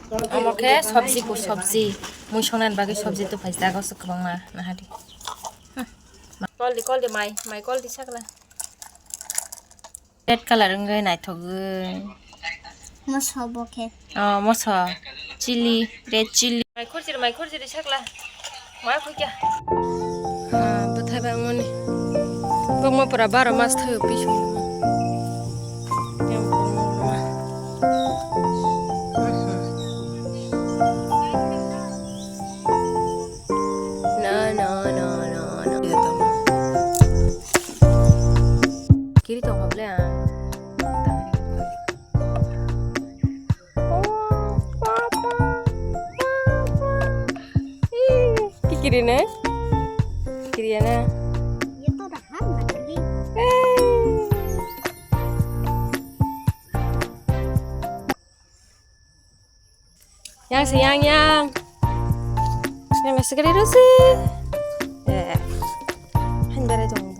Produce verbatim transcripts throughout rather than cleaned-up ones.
Omo khe sabji ko sabji. Mui songnani bagwi sabji tuphai jaga se kwbangma nahadi. Koldi, koldi, mai, mai koldi sakla. Red color wngwi naithogwi. Moso bo khe. Oh, moso. Chili, red chili. Mai khurjiri, mai khurjiri sakla. Mai khukya. Ah, bwthai bangmani. Kokma pura baro mas thaio pisong. Yang kokma pura. No, no, no, no, no. Kiri tongkha ble ang. Kikiri ne? Kikiri ya na? Yang si yang yang. Yang nasi kari rusi. Eh. Hain berai tong.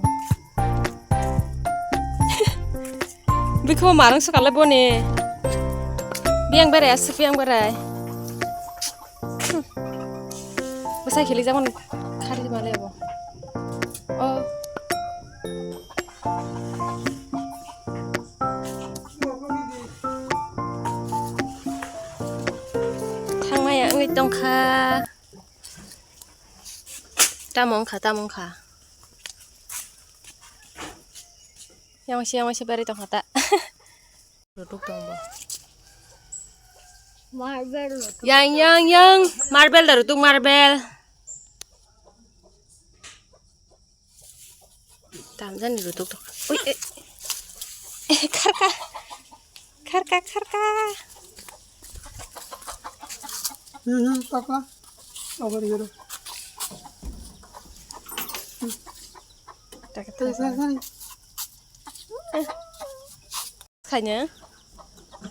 Bikho marang sokale boni. Biang berai asuk biang berai. Hmm. Besai khili jaman khari male bo. Oh. Thangmaya wngwi tongkha. Tamo wngkha, tamo wngkha. Yang si, yang si berai tongkha ta. Rutuk tong bo. Marble rutuk. Yang, yang, yang. Marble da rutuk marble. Tamjani rutuk tong. Ui, eh. Eh, kharka. Kharka, kharka. Hmm, hmm, takla. Over here. Taka, taka. Khaina.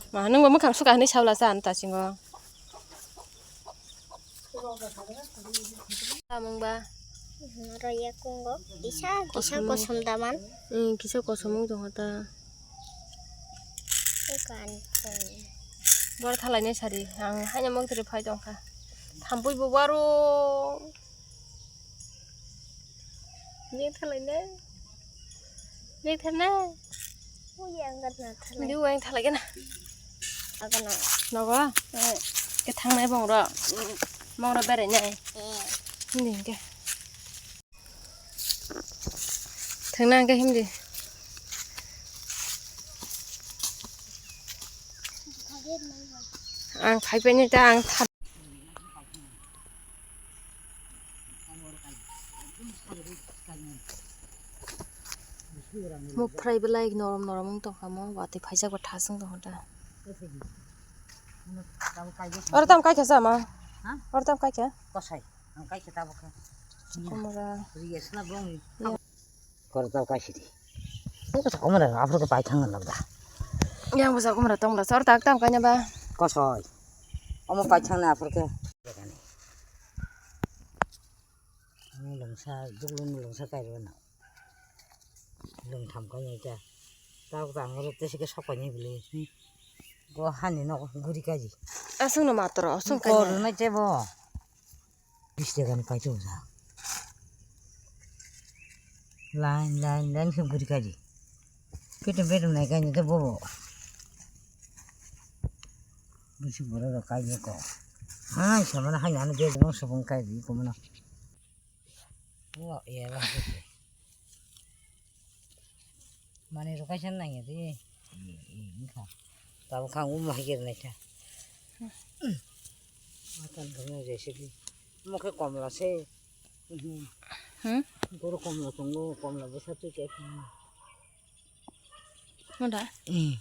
Ma nung ba mwkhang suka hinwi saula sa anta singo. Tamung ba. Ro yakungo kisa kisa kosom daman. Hmm, kisa kosom wng tongkha ta. Bor thalai nai sari ang haino mokthari phai tongkha. Thampui bo baro. Neng thalai nai. Neng thalai nai. Ui, ang gatna thalai. Di uang thalai gana. Agana. Nogo? Eh. Ke thangnai bong ro. Mm. Bong ro berai nai. Mm. Hindi ke. Thangna ang ke hindi. Ang khai pai nai ta ang tha- Muprai belai norom norom wng tongkha mo, watwi phaijak bo thas wng tongkha ta. Oro tam kaikha sa ma? Ha? Oro tam kaikha? Kosai, ang kaikha tabuk khe. Komora. Ri esla bong. Kor tau kai sidi. Eko sa komra aphuru ke pai thang na da. Yang bwsa komra tong la sor tak tam kanya ba. Kosoi. Omo pai thang na aphuru ke. Ani lungsa, duk lung lungsa kai ro na. Lung tham kai ni ta. Tau ta ngoro te sike sok kai ni bili. Go hani no guri kaji. Asung no matro, asung kanya. Kor na che bo. Bis taka ni paito ja. Line, line, line se guri kaji. Petum, petum nai kaji te bobo. Bisi boro ro kaji ko. Ai, samana hai nanu je mo sabung kaji ko mana. Wo, ye ba. Mane ro kaisa nang ya di. Wngkha. Tabuk kha wngma hai khe naikha. Matan khe nang jaise di. Omo khe komla se. Hmm? Goro komla tongo, komla bwsa twi khe. Mada? Hmm.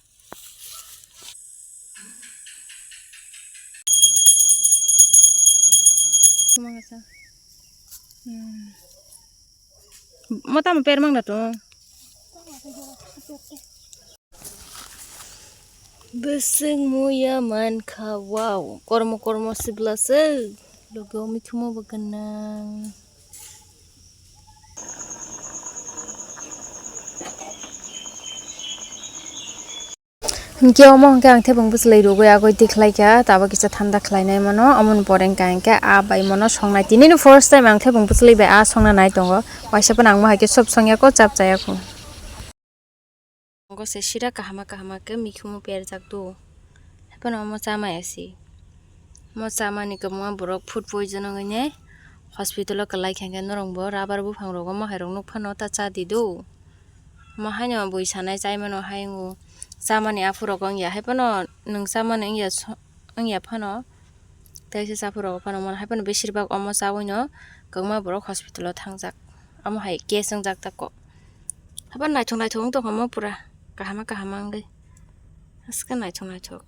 Mata mo per mang da to. Bwswk muya mankha, wow, kormo kormo sibla se, logo mithumo bo gwnang. Hinkhe omo hinkhe ang thebung bwchlai rwgwi agoi tikhlai kha, tabuk kisa thanda khlainai mano, omoni pore hinkhe ang khe a bai mano songnai. Tini no first time ang thebung bwchlai bai a songna nai tongo. Waisa phano ang mo hai khe sob songya kho, chap chaya kho. Tongo se sira kahama kahama khe mikhumu perjak do. Haphano omo chamaya se. Omo chamani kwbangma borok food poison wngwi ne hospital o kwlai kha, hinkhe norok bo rubber buphang rok omo hai rok nuk phano ta cha di do. Omo haino bui sanai chai mano hai wngo. Chamani aphuru rok wngya, hai phano nwng chamani wngya so-, wngya phano. Tei se chaphuru rok phano mano hai phano besir bak omo chawi no kwbangma borok hospital o thangjak. Omo hai case wngjak tako. Haba naithok naithok wng tongkha omo pura kahama kahama wngwi. Aswk naithok naithok.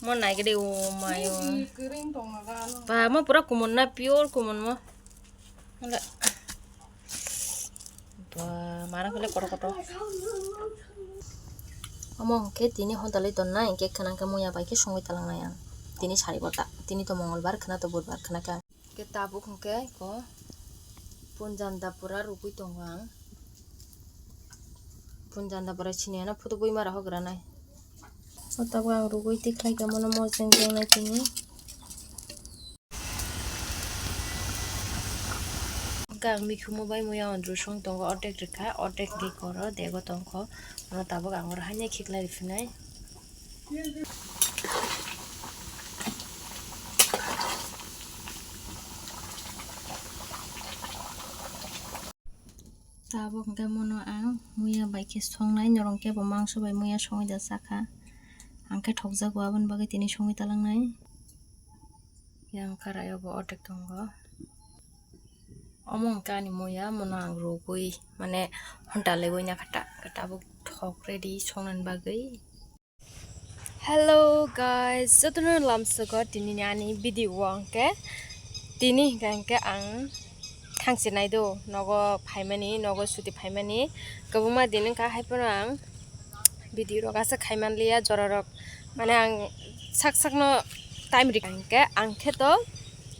Mo naigede o mayo. Ba mo pura kumun na, pure kumun mo. Wala. Ba marang kale kotor kotor. Omo hwnkhe tini hontalwi tonnai, hwnkhe khwnang khe muya bai khe songwi talangnai ang. Tini sari bota, tini to mongolbar khwna to budbar khwna khe. Hwnkhe tabuk hwnkhe ko punjanda pura rugwi tongo ang. Punjanda pura sini ano photo bui mara hogra nai. O tabuk ang rugwi tikhlai khe mono mojeng jengnai tini. Hwnkhe ang mikhumu bai muya ondru song tongo, ordek rwkha, ordek dek oro dego tongkho. Ano tabuk ang oro haino khiklai riphinai. Tabuk hwnkhe mono ang muya bai khe songnai, norok khe bo mangso bai muya songwi da chakha. Ang khe thokjago, aboni bagwi tini songwi talangnai. Yang karai o bo ordek tongo. Omo hwnkhe ani muya, mono ang rugwi, mane, honta legwi nakha ta, tabuk thok ready songnani bagwi. Hello guys, jotono lamsogo tinini ani video o hwnkhe, tini hwnkhe hwnkhe ang thangsinai do, nogo phaimani, nogo suti phaimani kwbangma din wngkha, hai phano ang video rok aswk khai manliya, jora rok mane ang sak sakno time rikha hinkhe ang khe to,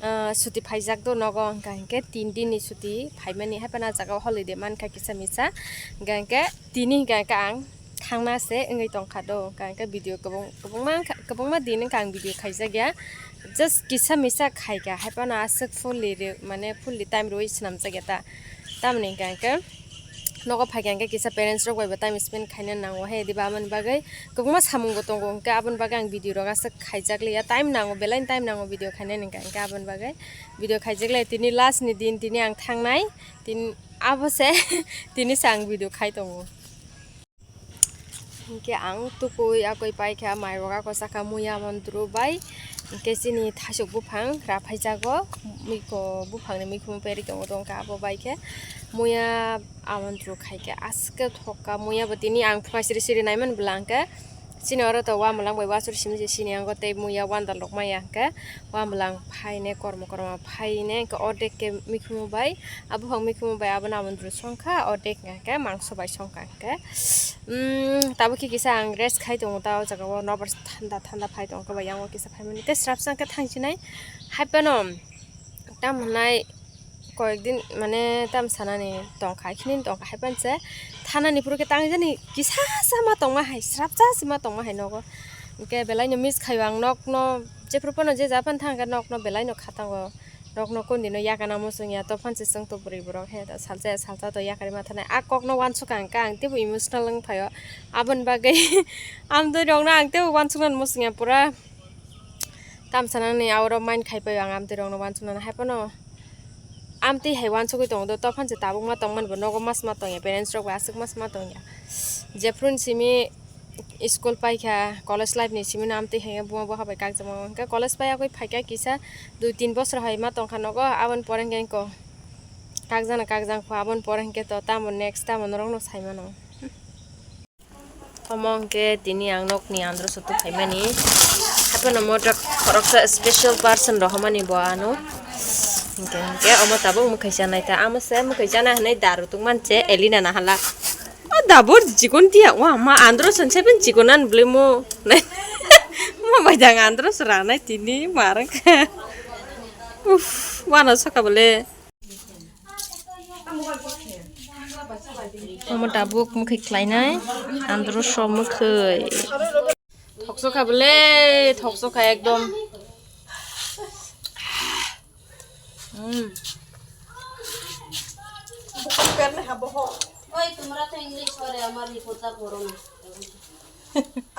ah, suti phaijak do nogo, hwnkha hinkhe tin din ni suti phaimani, hai phano ah jaga o holiday mankha kisa misa, hwnkha hinkhe tini hwnkha hinkhe ang thangna se wngwi tongkha do, hwnkha hinkhe video kwbang-, kwbangma wngkha, kwbangma din wngkha ang video khaijakya, just kisa misa khaikha, hai phano aswk fully re-, mane fully time rwui swnamjakya ta, tamoni hwnkha hinkhe. Nogo phaikha hinkhe kisa parents rok bai bo time spend khaina nango he, diba? Aboni bagwi kwbangma samung bo tongo, hinkhe aboni bagwi ang video rok aswk khaijak liya, time nango, belai time nango video khainani, hinkhe, hinkhe aboni bagwi video khaijak liya. Tini last ni din, tini ang thangnai, tin-, abo se tini se ang video khai tongo. Hinkhe ang tukui akoi paikha, mairok ako chakha, muya mondru bai, hinkhe chini thasuk buphang raphaijago, muiko buphangni mikhumu peri tongo, tongkha abo bai khe muya amondru khaikhe aswk thokka. Muya bo tini ang phuka siri siri naimani bwla hwnkhe chini oro to wamulang bai wasuri simi se sini ango tei muya wandal rok maya hwnkhe wamulang phaine kormo kormo phaine hwnkhe ordek khe mikhumu bai, a buphang mikhumu bai abono amondru songkha, ordek hwnkhe mangso bai songkha hwnkhe. Umm, tabuk khe kisa ang rest khai tongo ta o jaga o, nobar thanda thanda phai tongkha bai, yang o kisa phaimani tei srapsa khe thangsinai hai phano tam hwnai koyek din mane tam sanani tongkha, khini tongkha hai phano se thanani phuru khe tangjani kisa sama tongma hai, srapsa sima tongma hai nogo, hwnkhe belai no miss khaio ang nokno, jephru phano je ja phano thangkha nokno belai no kha tango. Rokno kondino yakana muchungya, to phansi chwng to bwrwi borok he, salsa salsa to yakarwi ma thanai. A kokno uansukha hwnkhe ang teibo emotional wng phaio. Aboni bagwi amtwi rokno ang teibo uansuknani muchungya pura. Tamsanani aoro mind khai paio ang amtwi rokno uansuknani, hai phano amtwi hai uansukwi tongo do, to phansi tabuk ma tongmani bo nogo mas ma tongya, parents rok bai aswk mas ma tongya. Jephru simi school paikha, college life ni simi no amtwi hai buma bwkha bai kakjakma hwnkhe college pai yakwi phaikha kisa dui tin bosor hai ma tongkha nogo, aboni pore hwnkhe ko kakjana kakjang kho, aboni pore hwnkhe to tamo next tamo norok no sai mano. Omo hwnkhe tini ang nokni andro soto phaimani, haphano motor khoroksa special person rohormani bo ano. Hwnkhe, hwnkhe omo tabuk mwkhai chanai ta, amo se mwkhai chana hinwi daru tongmani se Elina nahala. O dabur chikon tiya, o ama andro sonsai ben chikon an bwlwi mo. Mo bai dang andro sranai tini marang. Uff, wano saka bole. Omo tabuk mukhai khlainai, andro so mukhai. Thokso kha bole, thokso kha ekdom. Hmm. Bukan karena habo ho. ওই তোমরা তো ইংলিশ করে আমার রিপোর্টটা পড়ো না।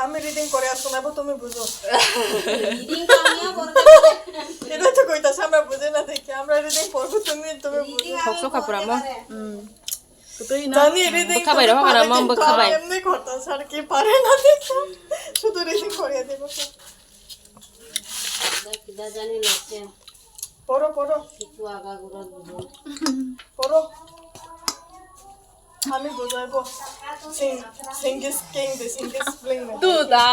আমি রিডিং করে আর শোনাবো, তুমি বুঝো। রিডিং তো আমিও করতে পারি। এটা তো কইতাছে আমরা বুঝে না দেখি, আমরা রিডিং পড়বো, তুমি, তুমি বুঝো। Thokso kha pura mo. Hmm. জানি reading bwkha bai rohor kana mo bwkha bai. এমনি করতাছে আর কি পারে না দেখো। শুধু রিডিং করিয়ে দেবো। কিদা জানি লাগছে। পড়ো, পড়ো। কিছু আগাগোড়া বুঝো। পড়ো। আমি বুঝাইবো। সিং-, সিঙ্গিস কিং দে, সিঙ্গিস ব্লিং দে। Duda.